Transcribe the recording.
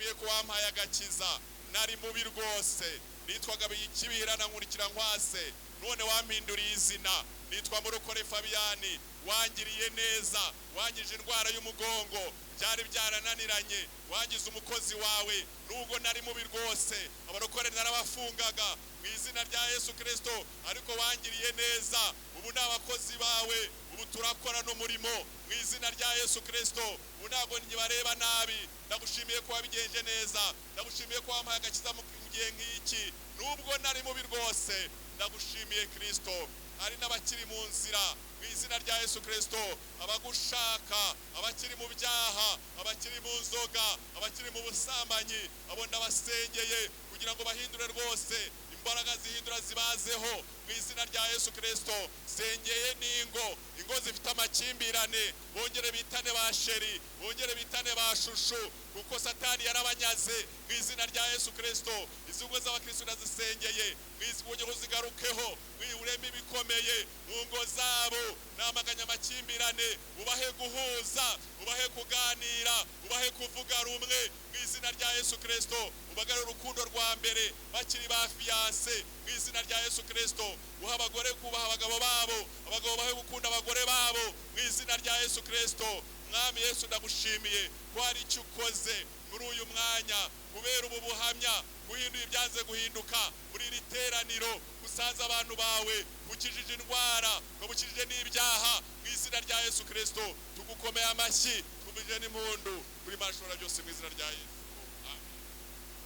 Ndagushimiye ko wampaye agakiza. Nari mubi rwose, nitwaga Kibihirana nkurikira nkwase, none wampinduriye izina, nitwa Murokore Fabiyani. Wangiriye neza, wangije indwara y'umugongo byari byarananiranye, wangize umukozi wawe nubwo nari mubi rwose. Abarokore narabafungaga mu izina rya Yesu Kirisito, ariko wangiriye neza, ubu ni abakozi bawe, ubu turakora n'umurimo mu izina rya Yesu Kirisito. Ubu ntabwo ntibareba nabi. Ndagushimiye ko wabigenje neza, ndagushimiye ko wampaye agakiza mu gihe nk'iki nubwo nari mubi rwose. Ndagushimiye Kirisito. Hari n'abakiri mu nzira mu izina rya Yesu Kirisito, abagushaka, abakiri mu byaha, abakiri mu nzoga, abakiri mu busambanyi, abo ndabasengeye kugira ngo bahindure rwose, imbaraga zihindura zibazeho mu izina rya Yesu Kirisito. Sengeye n'ingo, ingo zifite amakimbirane, bongere bitane ba sheri, bongere bitane ba shushu, kuko Satani yarabanyaze mu izina rya Yesu Kirisito. Izi ngo z'abakristo ndazisengeye mu izina, ngo zigarukeho, ureme ibikomeye mu ngo zabo. Namaganya amakimbirane, ubahe guhuza, ubahe kuganira, ubahe kuvuga rumwe mu izina rya Yesu Kirisito. Ubagarure urukundo rwa mbere bakiri ba fiyanse mu izina rya Yesu Kirisito. Uha abagore kubaha abagabo babo, abagabo bahe gukunda abagore babo mu izina rya Yesu Kirisito. Mwami Yesu, ndagushimiye ko hari icyo ukoze muri uyu mwanya, kubera ubu buhamya, guhindura ibyanze guhinduka muri iri teraniro, usanze abantu bawe, ukijije indwara, ukabukijije n'ibyaha mu izina rya Yesu Kirisito. Tugukomeye amashyi, tuvugije n'impundu kuri Mana ishobora byose mu izina rya Yesu.